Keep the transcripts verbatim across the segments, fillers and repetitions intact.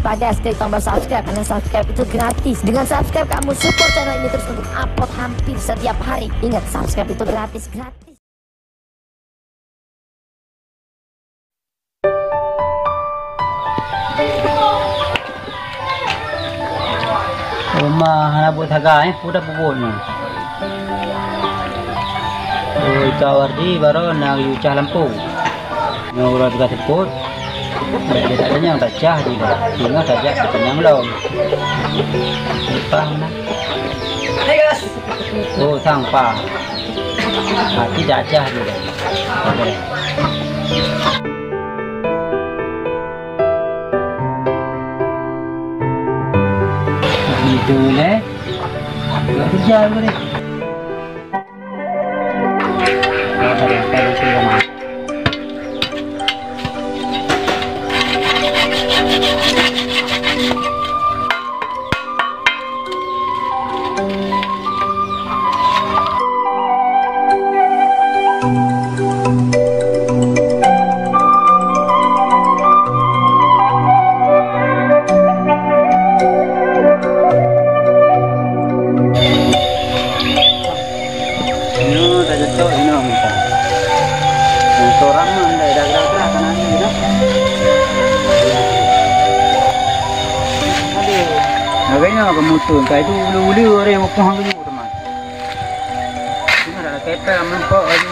Guys, klik tombol subscribe, karena subscribe itu gratis. Dengan subscribe, kamu support channel ini terus untuk upload hampir setiap hari. Ingat, subscribe itu gratis, gratis. Rumah anak buah saga, eh, pun dah puput ni. Oh, ika wardi baru nak yucah lampu. Nyoe uroe teuka seupôt, bèk lé that tanyong, tacah jih dah. Singoh tajak keu tanyong lom. Pah meunan. Oh, sang pah. Hati tacah jih dah. Itu lé. Gak kerja aku ni. Nyoe tajak cok inoe mantong. Mantong ramah ndai dah gerah-gerah kana ni dah. Aduh. Lagèe nyoe keu muteun, kai tu ulu-ulu orang bukoh laju teuma. Cuma dah kepel meulimpok laju.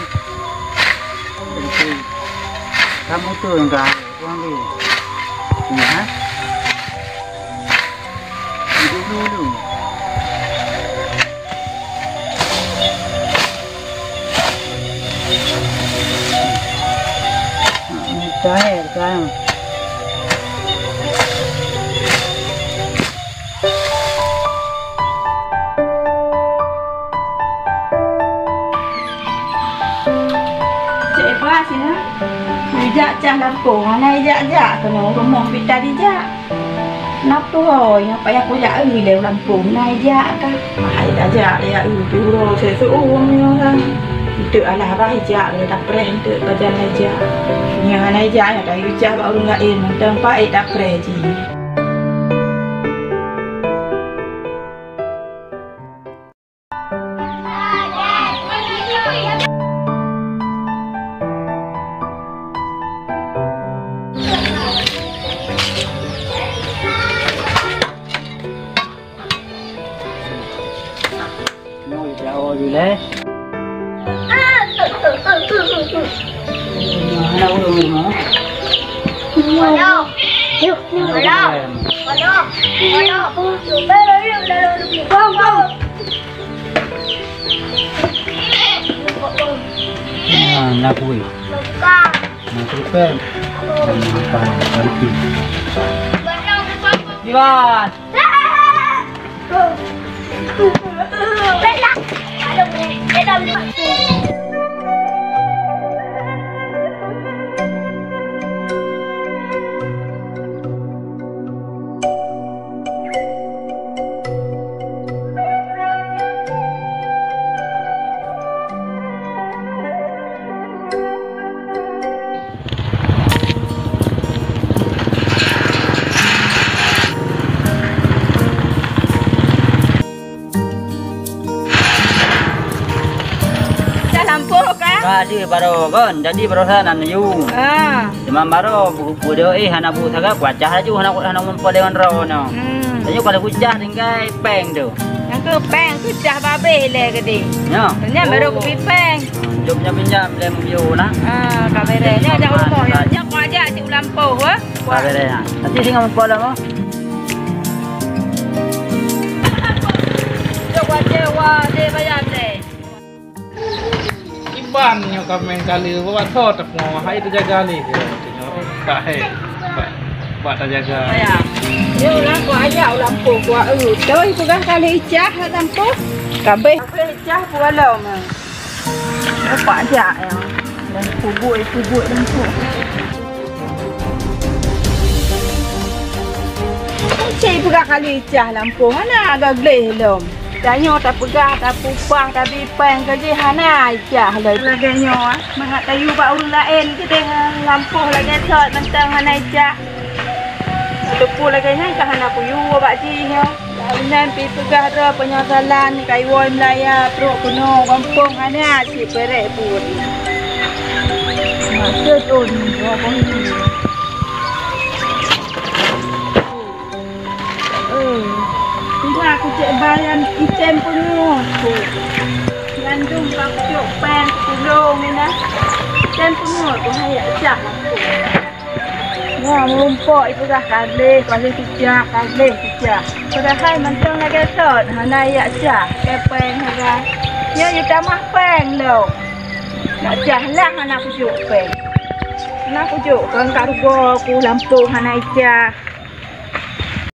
Ka muteun ka bukoh laju. Ni ha. Dulu-dulu. Mustahil kan. Cek Eva sini. Ijak cah lampôh, hana ijak-jak keunoe rumoh pih tajak. Na peue nyang payah kujak eu lé u lampôh, na ijak kah? Hai tajak lé eu pih uroe seueu nyoe kan. Enteuk alah bah ijak lé tapreh enteuk pajan ijak. Nyang hana ijak nyan tayue cah bak ureueng laén mantong paét tapreh jih. Nyoe jaoe jih lé. Hana ureueng rumoh. Halo. Yuk, yuk. Halo. Halo. Halo. Bang, bang. Ah, nak kuih. Bukan. Nah, prepare. Iwan. Dah lampôh kah? Ka deuh baroe kon, jadi baroe sa nan yue. Ah. Teuma baroe bu-, bu-, eh, hana bu saga, kuacah laju hana, hana meupo lé ngon droe nyoe. Hmm. Tanyoe kalau kucah tinggai péng tu. Nyang keu péng kucah babeh lé geude. Nyoe. Nyan baru kubi péng. Jom pinjam-pinjam lé meubiyeu lah. Ah, ka bereh. Nyoe jak u rumoh nyoe. Nyoe kuajak cit u lampôh, eh. Ka bereh, ha. Nanti singoh meupo lom, oh. Jok wajah wa de bayar de. Iban nyoe ka meuh kali, buat tho teupeu hai teujaga lé. Hai. Bak, bak tajaga. Sayang. Nyoe lah kuajak u lampôh kuaeu. Toi peugah kali icah lam lampôh. Kabeh. Kabeh icah pue lom. Nampak jak ya. Dan pubui-pubui dan pu-. Cek peugah kali icah lampôh, hana agak gleh lom. Tanyoe tapeugah, tapupah, tabi péng ka jih hana icah lom. Lagèe nyoe, ah, mangat tayue bak ureueng laén keudéh lampôh lagèe sot mantong hana icah. Teupeu lagèe nyan ka hana kuyue bak jih nyoe. Dah inan pih peugah droe penyesalan, ka iwoe meulaya trok keunoe gampông hana cit peureuk pun. Maksud oh ni droe bang tu. Eh, tinggai kucék bayan icén peungeut tu. Nyandung ka kucok péng kutulông ni nah. Icén peungeut tu hayak jak aku. Nyoe meurumpok ipeugah ka gleh, ka gleh tijak, ka gleh tijak. Padahai mantong lagèe sot, hana yak jak, kepeng hagai. Nyoe jitamah peng lom. Nak jah lang hana kujok peng. Hana kujok, kon ka rugoe ku lampôh hana ijak.